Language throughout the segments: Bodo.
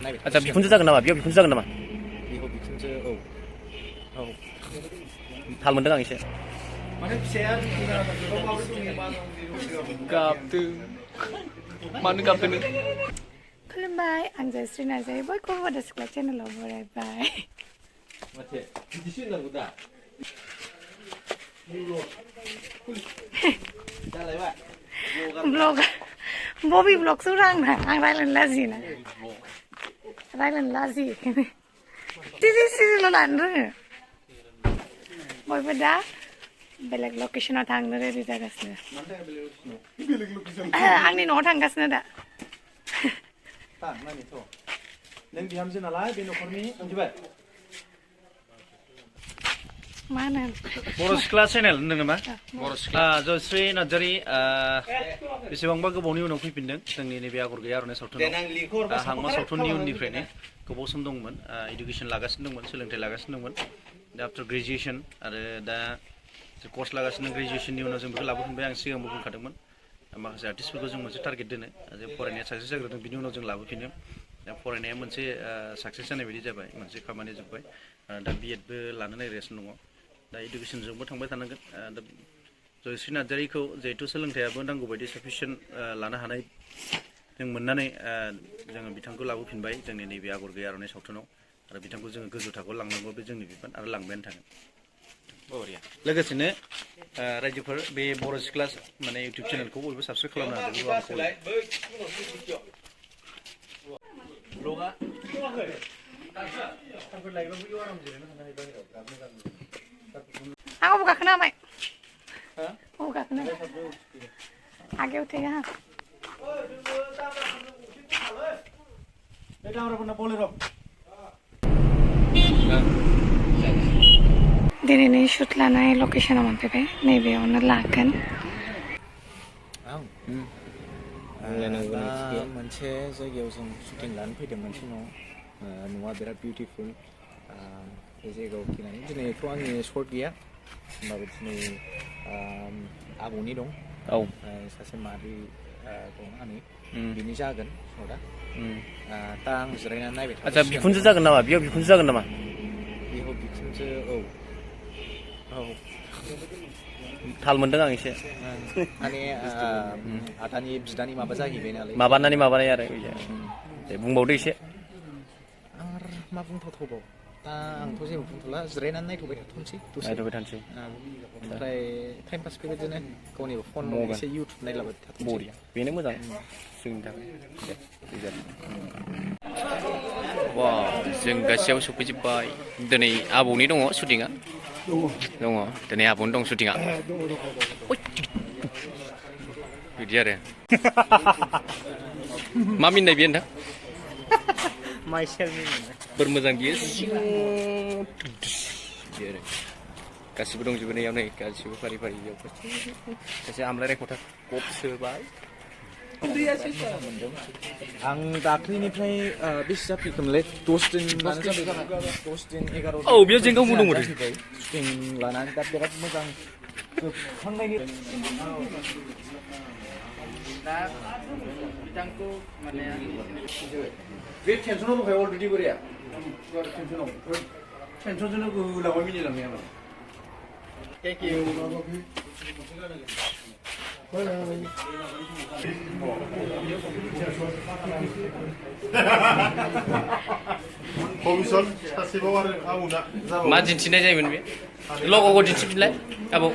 아자 비콘주 작은 나마 비어 비콘주 작은 나마 비호 비콘주 잘 먼저 강이세 gabkhw mana gabkhw खुलुमबाय आं जयश्री नार्जारि बयखौबो बड' सिख्ला चेनेलाव बरायबाय माथे बिदिसो होननांगौ दा जालायबाय ब्लग बबे ब्लगसो रांना आं रायलायनो लाजियो ना रायलायनो लाजियो टिभि सिरियल लानो रोङो बयबो दा बेलेग लकेसनाव थांनो रेडि जागासिनो आंनि न'आव थांगासिनो दा नों बिहामजो नालाय बे न'खरनि मिथिबाय मा होनो बर' सिख्ला चेनेल होनदों नामा बर' सिख्ला जयश्री नार्जारि बेसेबांबा गोबावनि उनाव फैफिनदों जोंनि नैबे आगर गैया आर'नाइ सावथुनाव हांमा सावथुननि उननिफ्रायनो गोबाव सम दंमोन इडुकेसन लागासिनो दंमोन सोलोंथाइ लागासिनो दंमोन दा आफ्टार ग्रेजुएसन आरो दा कर्स लागासिनो ग्रेजुएसननि उनाव जों बेखौ लाबोफिनबाय आं सिगांबो बुंखादोंमोन माखासे आर्टिस्टफोरखौ जों मोनसे टारगेट दोनो जे फरायनाया साक्सेस जाग्रोदों बिनि उनाव जों लाबोफिनो दा फरायनाया मोनसे साक्सेस जानाय बायदि जाबाय मोनसे खामानिया जोब्बाय दा बिएडबो लानो नागिरगासिनो दङ दा इडुकेसनजोंबो थांबाय थानांगोन दा जयश्री नार्जारिखौ जिहेतु सोलोंथाइयाबो नांगौ बायदि साफिसियेन्ट लानो हानाय जों मोननानै जोङो बिथांखौ लाबोफिनबाय जोंनि नैबे आगर गैया आर'नाइ सावथुनाव आरो बिथांखौ जोङो गोजौ थाखोआव लांनांगौ बे जोंनि बिबान आरो लांबायानो थागोन लोगोसेनो रायजोफोर बे बर' सिख्ला माने इउटुब चेनेलखौ बयबो साबस्क्राइब खालामनो आंखौबो गाखोनो हाबाय औ गाखोनो आगेयाव थायो आं दिनैनि शुट लानाय लकेसनाव मोनफैबाय नैबेयावनो लागोन मोनसे जायगायाव जों शुटिं लानो फैदों मोनसे न'आ बिराद बिउटिफुल बे जायगायाव फैनानै दिनैथ' आंनि सर्ट गैया होमबाबो दिनै आबौनि दं सासे मादै दं आंनि बिनि जागोन सर्टआ दा आं जिरायनानै नायबाय थादों आजा बिखुनजो जागोन नामा बियाव बिखुनजो जागोन नामा बिहाव बिखुनजो थाल मोनदों आं एसे माने आदानि बिदानि माबा जाहैबाय नालाय माबानाय आरो दे बुंबावदो एसे आरो मा बुंथावथावबाव दा आंथ' जेबो बुंथ'ला जिरायनानै नायथ'बाय थानोसै ओमफ्राय टाइम पास बेबायदिनो गावनिबो फन एसे इउटुब नायलाबाय थाथोंसै बेनो मोजां जोंनि थाखाय जों गासैयाव सफैजोब्बाय दिनै आबौनि दङ शुटिंआ दङ दिनै आबौनि दं शुटिंआ बिदि आरो मा मिनिनाय बेयो नोंथां बोर मोजां बियो आरो गासिबो दंजोबो नैयाव नै गासिबो फारि फारि बेयाव सासे आमलाय रायख'था कप सोबाय आं दाख्लैनिफ्राय बेसे जाफैखोमोनलै 10 दिन औ बेयाव जेंगावबो दङ शुटिं लानानै दा बिराद मोजां जोबखांनायनि दा बिथांखौ माने बे टेनसनाव दंखायो अलरेडि बोराया टेनसनजोंनो गोलावै मिनिलांनाया थेंक इउ मा दिन्थिनाय जायोमोन बे लग'खौ दिन्थिफिनलाय आबौ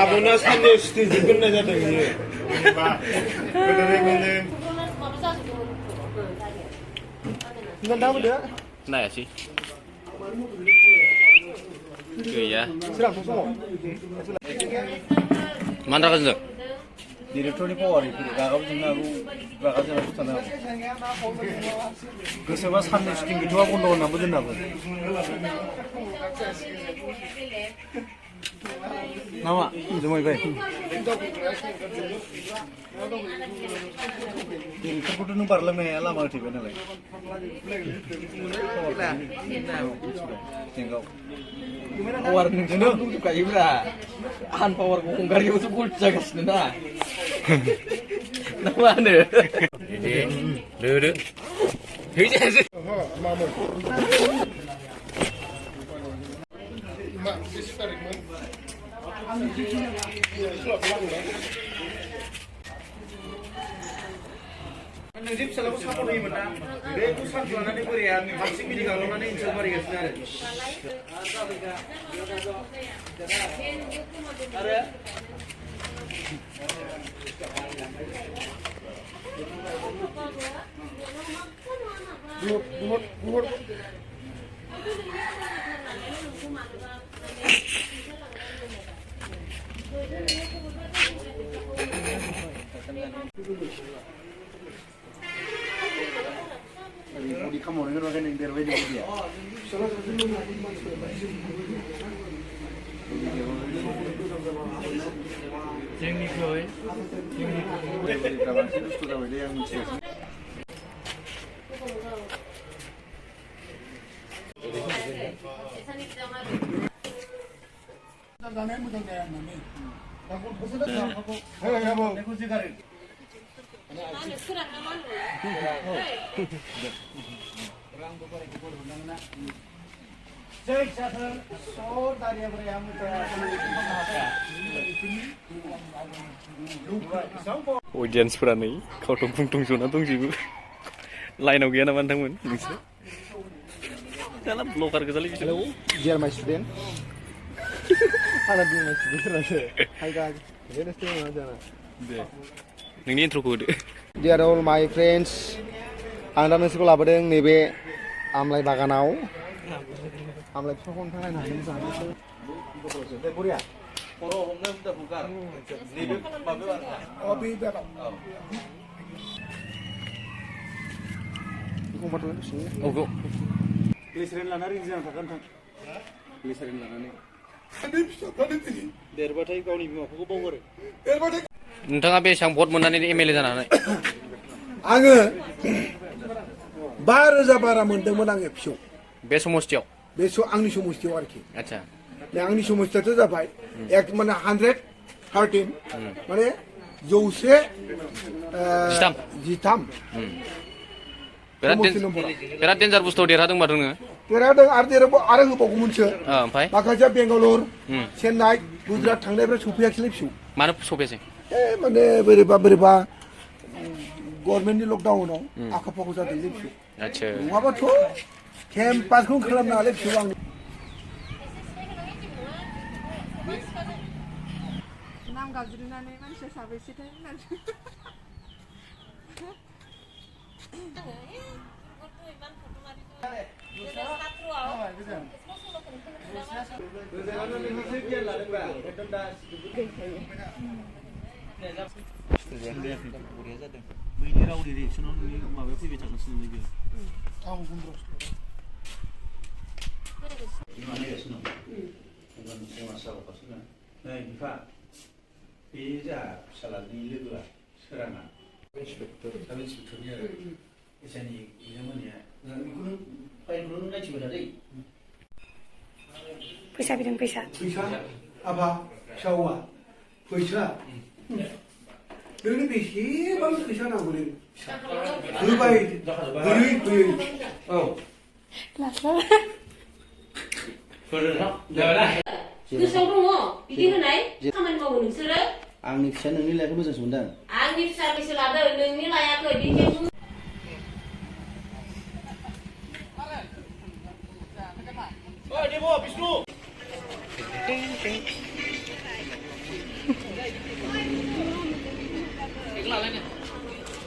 आबौना साननै स्टेजजों दोननाय जादों बियो नायासै गैया मानो रागा जोंदों डिरेक्टरनि पावार रागाबो जोंनो हागौ रागा जोंनाबो थानो हागौ गोसोबा साननै शुटिं गैथ'आ बन्द' होननानैबो दोननो हागौ नामा जुमायबाय डिरेक्टरखौथ' नों बारलांनो हाया लामा होथेबाय नालाय पावार नोंजोंनो दंजोबखायोब्रा आन पावारखौ हंगारियावसो गल्ट जागासिनो ना मा होनो Được. Thứ gì? नों जे फिसालाखौ सापर्ट होयोमोन ना बेखौ सान्ति लानानै बोराया हारसिं बिदि गाग्लोबनानै इनसाल्ट मारिगासिनो आरो Di kamu dengar makanya yang terbaik di dia. Jangan dikoi. Audiensफोरा नै खावथं फुंथं जना दंजोबो लाइनाव गैया नामा नोंथांमोन नोंसोर दाना ब्लगार गोजालै बिसोर Hello, dear my student. Hello, dear my student. Hi guys. दे नोंनि इन्ट्र'खौ होदो Dear all my friends, आं दा नोंसोरखौ लाबोदों नैबे आमलाइ बागानाव आमलाइ बिफांखौ नोंथां नायनो हागोन जानोसै दे बरिया खर' हमनो हुदाखौ गार नैबे माबायाव बे बेराव बेखौ माथो सिङाव औ ग्लिसारिन लानानै रिंजि जाना थागोन नोंथां ग्लिसारिन लानानै देरबाथाय गावनि बिमाखौ बावगारो नोंथाङा बेसेबां भट मोननानै एमएलए जानानै आङो 5,000 बारा मोनदोंमोन आङो फिसौ बे समस्थियाव बे आंनि समस्थियाव आरोखि आच्छा बे आंनि समस्थियाथ' जाबाय एक माने 113 माने 113 बिराद डेन्जार बुस्थुआव देरहादों माथो नोङो देरहादों आरो होबावगौमोनसो ओमफ्राय माखासेया बेंगालुर चेन्नाइ गुजरात थांनायफ्रा सफैयाखैलै फिसौ मानो सफैयासै माने बोरैबा गभर्नमेन्टनि लकडाउनाव आखा फाखा जादोंलै फिसौ आच्छा नङाबाथ' केम्पासखौ खालामनाङालै फिसौ आं नाम गाबज्रिनानै मानसिया साबैसेथाय बैनि रावनि रिएक्सनाव नोंनि माबायाव फैबाय थागासिनो नोंनि बेयो नै बिफा बे जोंहा फिसालानि लोगोआ सोराङा साब इन्सपेक्टरनि आरो एसआइनि एग्जाम होनाया बेखौनो फाइलखौनो नों नायथिबाय थादै फैसा बिदों फैसा आफा फिसावा फैसा नोंनो बेसेबां फैसा नांगौलै होबाय फैयै औ गोसोआव दङ बिदि होनाय खामानि मावो नोंसोरो आंनि फिसाया नोंनि लायखौ मोजांसो मोनदों आंनि फिसा बैसो लादों नोंनि लायाखै बेखौ ओइ देब बिष्णु लालायनो